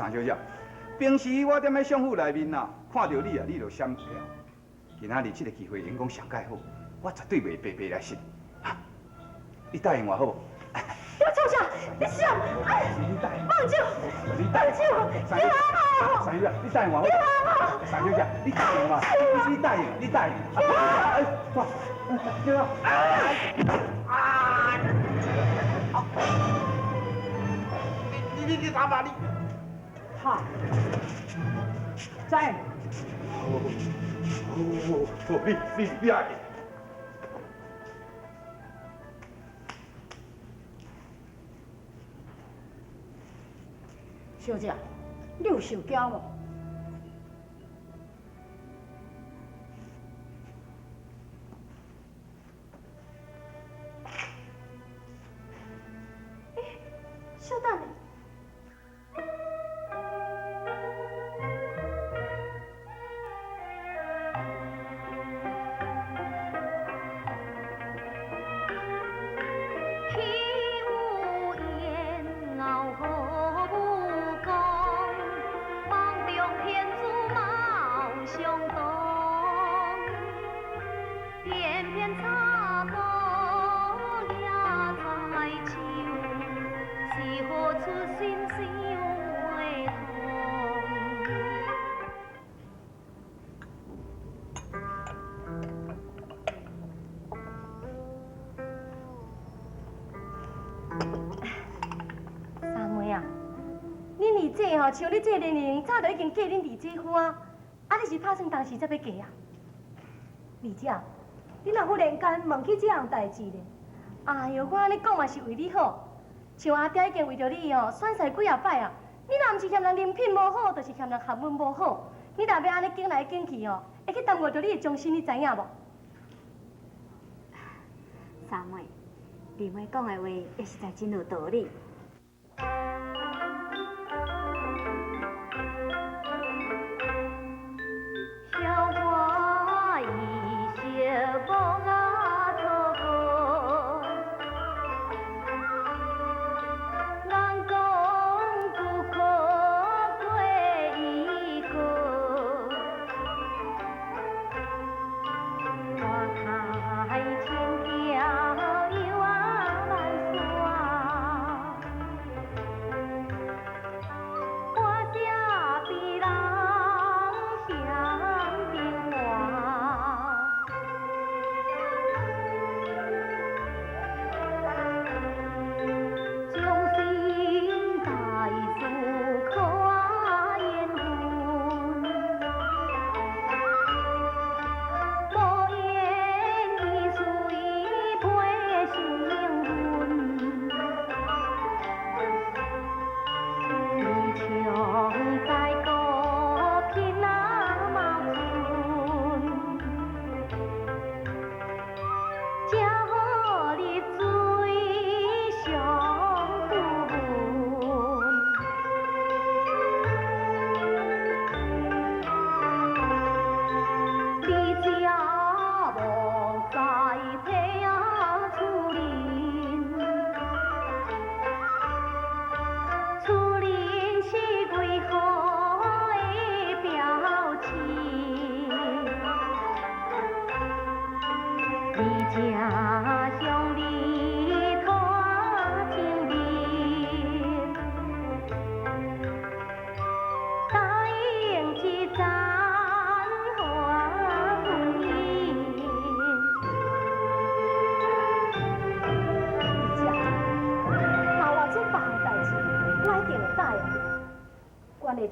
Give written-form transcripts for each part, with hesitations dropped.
三小姐，平時我踮咧相府內面啊，看著你啊，你就閃掉。今仔日這个機會，應講上蓋好，我絕對袂白白來失。你答應我好無？你創啥？你啥？放手！放手！三小姐，三小姐，你答應我好無？三小姐，你答應我，你答應，你答應。哎，哇，對啊。啊！你你你打吧你。好，在。哦，你你你愛。小姐，你有受驚無？欸，稍等下。像你這个年齡，早就已經嫁恁二姐夫啊！啊，你是拍算當時才欲嫁啊？二姐，你若忽然間問起這項代誌咧？哎喲，我按呢講嘛是為你好。像阿爹已經為著你哦，選婿幾仔擺啊！你若毋是嫌人人品無好，就是嫌人學問無好。你若欲按呢揀來揀去哦，會去耽誤著你的終身，你知影無？三妹，二妹講的話也實在真有道理。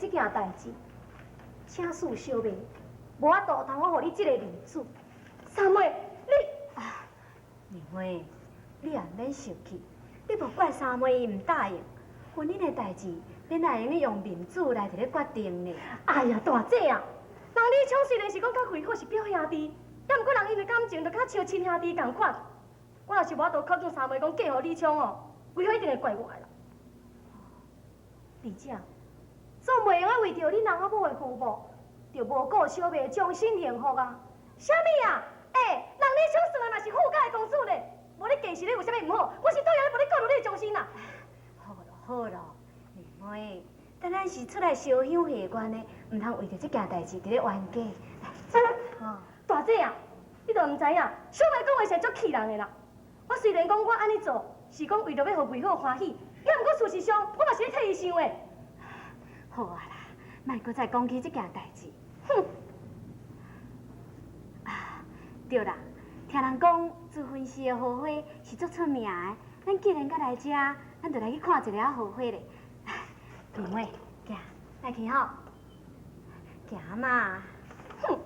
這件代誌，請恕小妹，無法度通我予你這個兒子。三妹，你啊，二妹，你也免生氣，你莫怪三妹伊毋答應。婚姻的代誌，恁也會用得用面子來佇咧決定呢。哎呀，大姐啊，人李昌雖然是講佮惠好是表兄弟，也毋過人𪜶的感情就較像親兄弟仝款。我若是無法度靠近三妹講嫁予李昌哦，惠好一定會怪我的啦。二姐。總袂用得為著恁翁仔某的父母，就無顧小妹的終身幸福啊！啥物啊？欸，人李昌算來嘛是富家的公子呢，無你嫁是你有啥物毋好？我是倒也無咧顧慮你的終身啊！好囉好囉，二妹，但咱是出來燒香還願的，毋通為著這件代誌佇咧冤家。來，大姐啊，你都毋知影，小妹講話是足氣人的啦。我雖然講我按呢做，是講為著欲予魏好歡喜，也毋過事實上，我嘛是咧替伊想的。好啊啦，莫閣再講起這件代誌。哼！啊，對啦，聽人講自分寺的荷花是足出名的，咱既然閣來遮，咱就來去看一下荷花咧。妹妹，行，來去吼，行嘛。哼！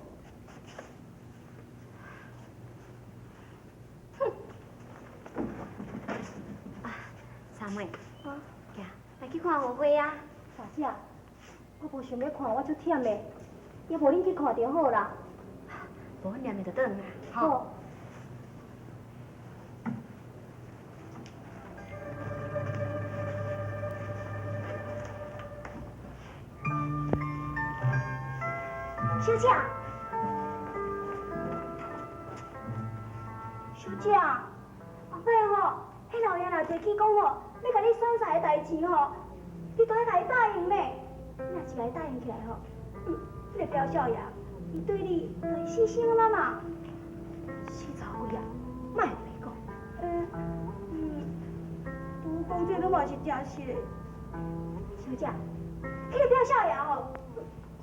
哼！啊，三妹，行，來去看荷花啊。大姐，我無想欲看，我足忝的，抑無恁去看就好啦。無，阮念念就轉啦。好。小姐，小姐，後擺吼，彼老爺若提起講吼，欲共你選婿的代誌吼，你都愛共伊答應呢。你若是共伊答應起來吼，彼个表少爺，伊對你就會死心啊嘛。死查某啊，莫白講。不過講這攏嘛是誠實的。小姐，彼个表少爺吼，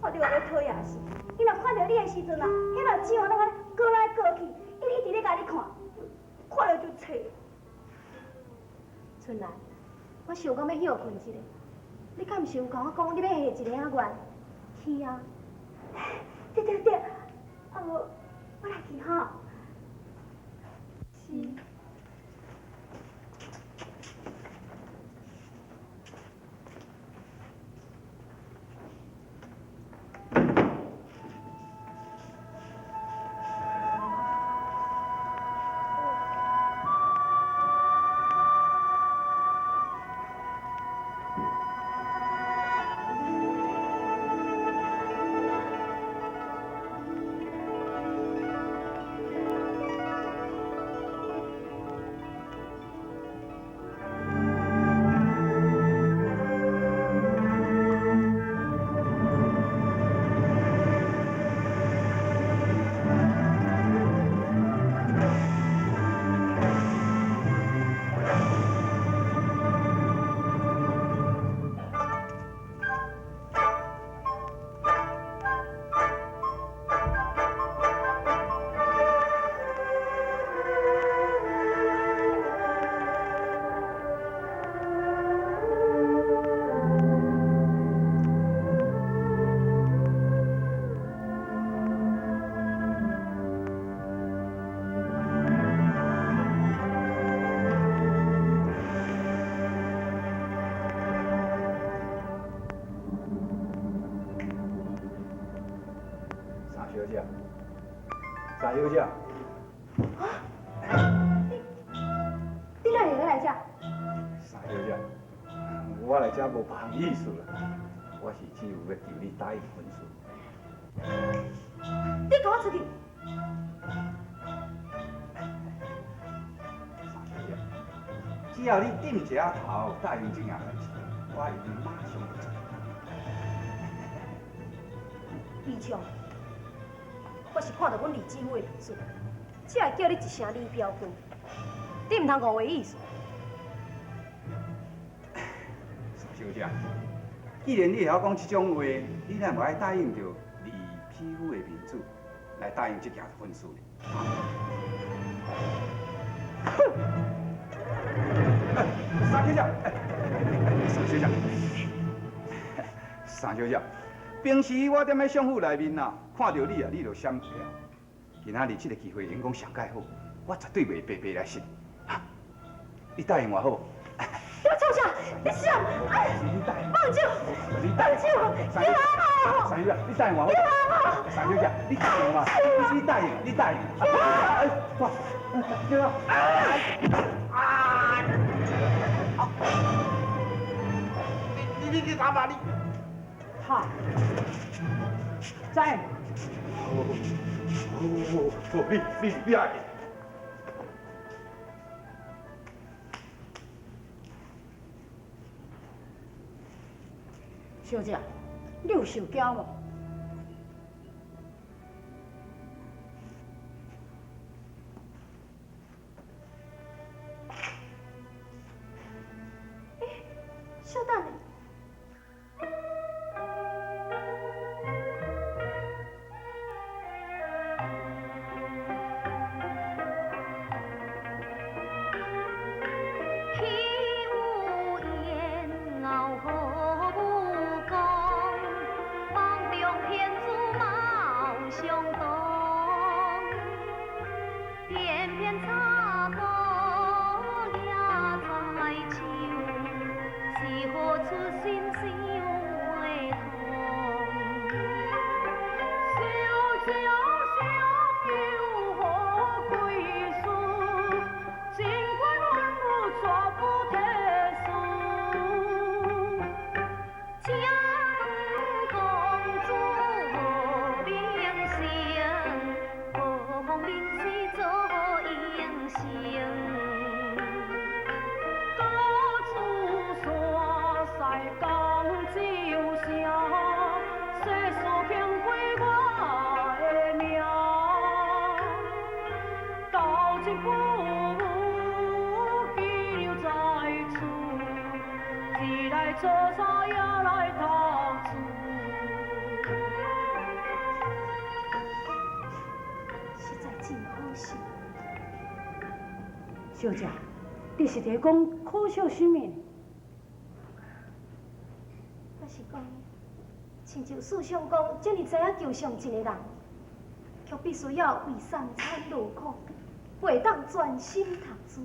看著我咧討厭死。伊若看著你的時陣啊，彼目睭攏按呢過來過去，伊一直咧共你看，看了就切。春蘭，我想講欲歇睏一下，你敢毋是有共我講你欲下一个仔願？去啊！對對對，啊無，我來去吼。是。三小姐，三小姐，你哪會用來遮？三小姐，我來遮無別項意思啦，我是只有欲求你答應婚事。你共我出去！三小姐，只要你點一下頭答應這件代誌，我一定馬上就做。李強，我是看著阮李姊夫的面子，才會叫你一聲李表哥，你毋通誤會意思。三小姐，既然你會曉講這種話，你哪無愛答應著李匹夫的面子來答應這件婚事呢？哼！三小姐，三小姐，三小姐，平時我踮咧相府內面啊，看著你啊，你就閃避。今仔日這個機會，用講上蓋好，我絕對袂白白來失。你答應我好無？你創啥？你啥？你答應。放手！你答應。放手！三小姐，三小姐，你答應我好無？三小姐，你答應我，你答應，你答應。哎，哇，對啊。啊！你你干嘛你？哈，在。哦，你你你爱。小姐，你有受驚無？稍等下。岂有缘熬好武功，梦中天珠貌相同，偏偏插刀举在手，是何出心想袂通？小姐相有何归宿？尽管阮有绝不体输。请问公主无名声，何妨面水做英雄？到处山西江酒声，世事轻过我的命。到这久记留在此，一来做菜也来读书。实在真可惜。小姐，你是伫讲可惜什物呢？我是讲，亲像四相公遮尔知影求上进的人，却必须要为三餐劳苦，袂当专心读书，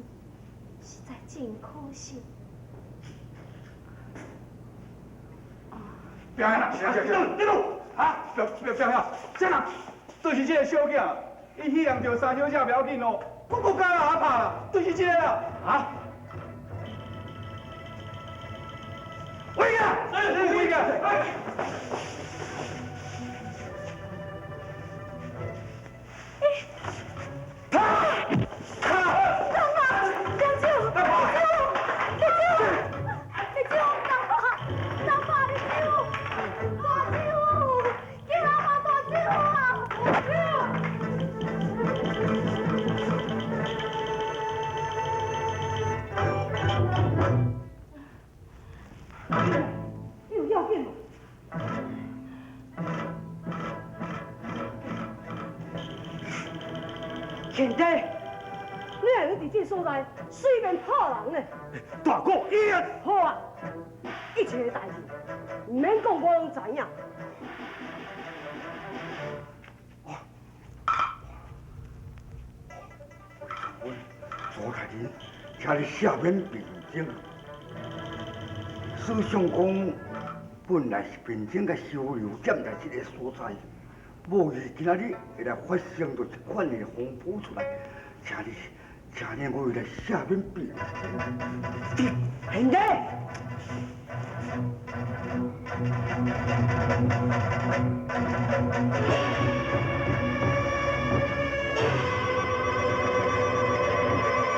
实在真可惜。表兄啦，是是是，你路啊，表表表兄，这人就是这个小囝，伊戏人着三小姐不要紧哦，我国家啦拍啦，就是这个啦，啊。回家，回家。你有要紧无？贤弟，你会用伫这个所在随便拍人呢？大哥，伊啊，好啊，一切的代志，毋免讲，我拢知影。阮左大人，请你赦免贫僧。史相公本来是贫僧共收留踮在这个所在，无意今仔日会来发生著这款的风波出来，请你，请你我来赦免贫僧。贤弟，